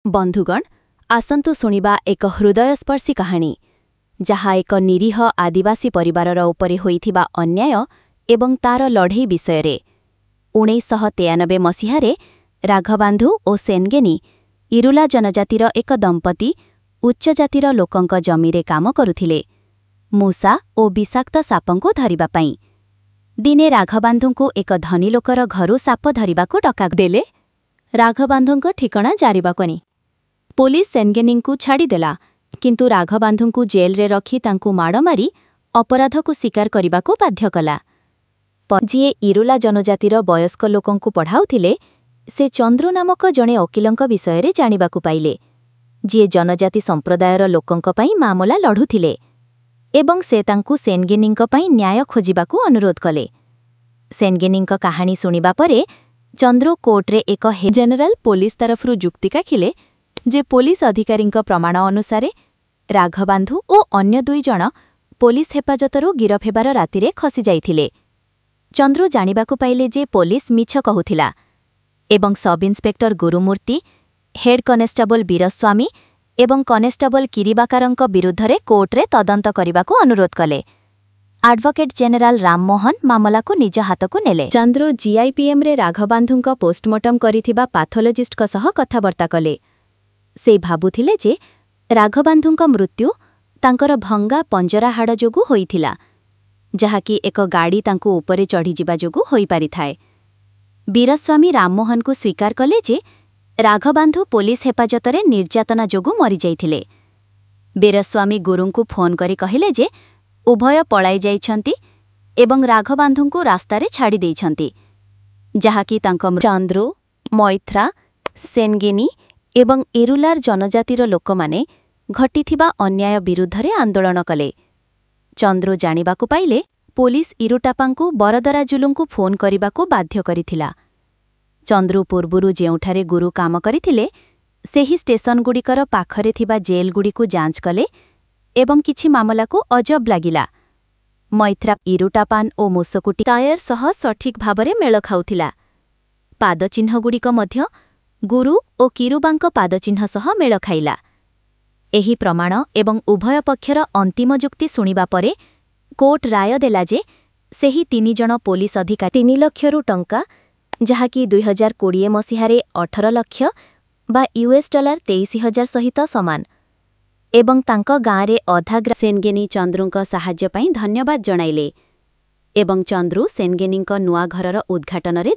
ବନ୍ଧୁଗଣ, ଆସନ୍ତୁ ଶୁଣିବା ଏକ ହୃଦୟସ୍ପର୍ଶୀ କାହାଣୀ, ଯାହା ଏକ ନିରୀହ ଆଦିବାସୀ ପରିବାରର ଉପରେ ହୋଇଥିବା ଅନ୍ୟାୟ ଏବଂ ତାର ଲଢ଼େଇ ବିଷୟରେ। 1993 ମସିହାରେ ରାଘବାନ୍ଧୁ ଓ ସେନଗେନି, ଇରୁଲା ଜନଜାତିର ଏକ ଦମ୍ପତି, ଉଚ୍ଚ ଜାତିର ଲୋକଙ୍କ ଜମିରେ କାମ କରୁଥିଲେ ମୂଷା ଓ ବିଷାକ୍ତ ସାପଙ୍କୁ ଧରିବା ପାଇଁ। ଦିନେ ରାଘବାନ୍ଧୁଙ୍କୁ ଏକ ଧନୀ ଲୋକର ଘରୁ ସାପ ଧରିବାକୁ ଡକା ଦେଲେ। ରାଘବାନ୍ଧୁଙ୍କ ଠିକଣା ଜାରିବାକନି ପୋଲିସ ସେନଗେନିଙ୍କୁ ଛାଡ଼ିଦେଲା, କିନ୍ତୁ ରାଘବାନ୍ଧୁଙ୍କୁ ଜେଲରେ ରଖି ତାଙ୍କୁ ମାଡ଼ ମାରି ଅପରାଧକୁ ସ୍ୱୀକାର କରିବାକୁ ବାଧ୍ୟ କଲା। ଯିଏ ଇରୁଲା ଜନଜାତିର ବୟସ୍କ ଲୋକଙ୍କୁ ପଢ଼ାଉଥିଲେ, ସେ ଚନ୍ଦ୍ରୁ ନାମକ ଜଣେ ଓକିଲଙ୍କ ବିଷୟରେ ଜାଣିବାକୁ ପାଇଲେ, ଯିଏ ଜନଜାତି ସମ୍ପ୍ରଦାୟର ଲୋକଙ୍କ ପାଇଁ ମାମଲା ଲଢ଼ୁଥିଲେ, ଏବଂ ସେ ତାଙ୍କୁ ସେନଗେନିଙ୍କ ପାଇଁ ନ୍ୟାୟ ଖୋଜିବାକୁ ଅନୁରୋଧ କଲେ। ସେନଗେନିଙ୍କ କାହାଣୀ ଶୁଣିବା ପରେ ଚନ୍ଦ୍ରୁ କୋର୍ଟରେ ଏକ ଜେନେରାଲ ପୋଲିସ ତରଫରୁ ଯୁକ୍ତି ରଖିଲେ ଯେ ପୋଲିସ ଅଧିକାରୀଙ୍କ ପ୍ରମାଣ ଅନୁସାରେ ରାଘବାନ୍ଧୁ ଓ ଅନ୍ୟ ଦୁଇ ଜଣ ପୋଲିସ ହେଫାଜତରୁ ଗିରଫ ହେବାର ରାତିରେ ଖସିଯାଇଥିଲେ। ଚନ୍ଦ୍ରୁ ଜାଣିବାକୁ ପାଇଲେ ଯେ ପୋଲିସ ମିଛ କହୁଥିଲା ଏବଂ sub inspector Gurumurthy, head constable Veeraswamy ଏବଂ କନେଷ୍ଟବଲ କିରିବାକାରଙ୍କ ବିରୁଦ୍ଧରେ କୋର୍ଟରେ ତଦନ୍ତ କରିବାକୁ ଅନୁରୋଧ କଲେ। ଆଡଭୋକେଟ୍ ଜେନେରାଲ ରାମମୋହନ ମାମଲାକୁ ନିଜ ହାତକୁ ନେଲେ। ଚନ୍ଦ୍ରୁ ଜିଆଇପିଏମ୍ରେ ରାଘବାନ୍ଧୁଙ୍କ ପୋଷ୍ଟମର୍ଟମ କରିଥିବା ପାଥୋଲୋଜିଷ୍ଟଙ୍କ ସହ କଥାବାର୍ତ୍ତା କଲେ। ସେ ଭାବୁଥିଲେ ଯେ ରାଘବାନ୍ଧୁଙ୍କ ମୃତ୍ୟୁ ତାଙ୍କର ଭଙ୍ଗା ପଞ୍ଜରା ହାଡ଼ ଯୋଗୁଁ ହୋଇଥିଲା, ଯାହାକି ଏକ ଗାଡ଼ି ତାଙ୍କୁ ଉପରେ ଚଢ଼ିଯିବା ଯୋଗୁଁ ହୋଇପାରିଥାଏ। ବୀରସ୍ୱାମୀ ରାମମୋହନଙ୍କୁ ସ୍ୱୀକାର କଲେ ଯେ ରାଘବାନ୍ଧୁ ପୋଲିସ ହେଫାଜତରେ ନିର୍ଯାତନା ଯୋଗୁଁ ମରିଯାଇଥିଲେ। ବୀରସ୍ୱାମୀ ଗୁରୁଙ୍କୁ ଫୋନ୍ କରି କହିଲେ ଯେ ଉଭୟ ପଳାଇ ଯାଇଛନ୍ତି ଏବଂ ରାଘବାନ୍ଧୁଙ୍କୁ ରାସ୍ତାରେ ଛାଡ଼ି ଦେଇଛନ୍ତି, ଯାହାକି ତାଙ୍କ ଚନ୍ଦ୍ରୁ, ମୈଥ୍ରା, ସେନଗିନି ଏବଂ ଇରୁଲାର ଜନଜାତିର ଲୋକମାନେ ଘଟିଥିବା ଅନ୍ୟାୟ ବିରୁଦ୍ଧରେ ଆନ୍ଦୋଳନ କଲେ। ଚନ୍ଦ୍ରୁ ଜାଣିବାକୁ ପାଇଲେ ପୋଲିସ ଇରୁଟାପାଙ୍କୁ ବରଦରାଜୁଲୁଙ୍କୁ ଫୋନ୍ କରିବାକୁ ବାଧ୍ୟ କରିଥିଲା। ଚନ୍ଦ୍ରୁ ପୂର୍ବରୁ ଯେଉଁଠାରେ ଗୁରୁ କାମ କରିଥିଲେ, ସେହି ଷ୍ଟେସନଗୁଡ଼ିକର ପାଖରେ ଥିବା ଜେଲଗୁଡ଼ିକୁ ଯାଞ୍ଚ କଲେ ଏବଂ କିଛି ମାମଲାକୁ ଅଜବ ଲାଗିଲା। ମୈଥ୍ରା, ଇରୁଟାପାନ ଓ ମୁସକୁଟି ଟାୟାର ସହ ସଠିକ୍ ଭାବରେ ମେଳ ଖାଉଥିଲା। ପାଦଚିହ୍ନଗୁଡ଼ିକ ମଧ୍ୟ ଗୁରୁ ଓ କିରୁବାଙ୍କ ପାଦଚିହ୍ନ ସହ ମେଳ ଖାଇଲା। ଏହି ପ୍ରମାଣ ଏବଂ ଉଭୟ ପକ୍ଷର ଅନ୍ତିମ ଯୁକ୍ତି ଶୁଣିବା ପରେ କୋର୍ଟ ରାୟ ଦେଲା ଯେ ସେହି ତିନି ଜଣ ପୋଲିସ ଅଧିକାରୀ 3 ଲକ୍ଷରୁ ଟଙ୍କା, ଯାହାକି 2020 ମସିହାରେ 18 ଲକ୍ଷ ବା ୟୁଏସ୍ ଡଲାର 23,000 ସହିତ ସମାନ, ଏବଂ ତାଙ୍କ ଗାଁରେ ଅଧା ସେନଗେନି ଚନ୍ଦ୍ରୁଙ୍କ ସାହାଯ୍ୟ ପାଇଁ ଧନ୍ୟବାଦ ଜଣାଇଲେ ଏବଂ ଚନ୍ଦ୍ରୁ ସେନଗେନିଙ୍କ ନୂଆ ଘରର ଉଦ୍ଘାଟନରେ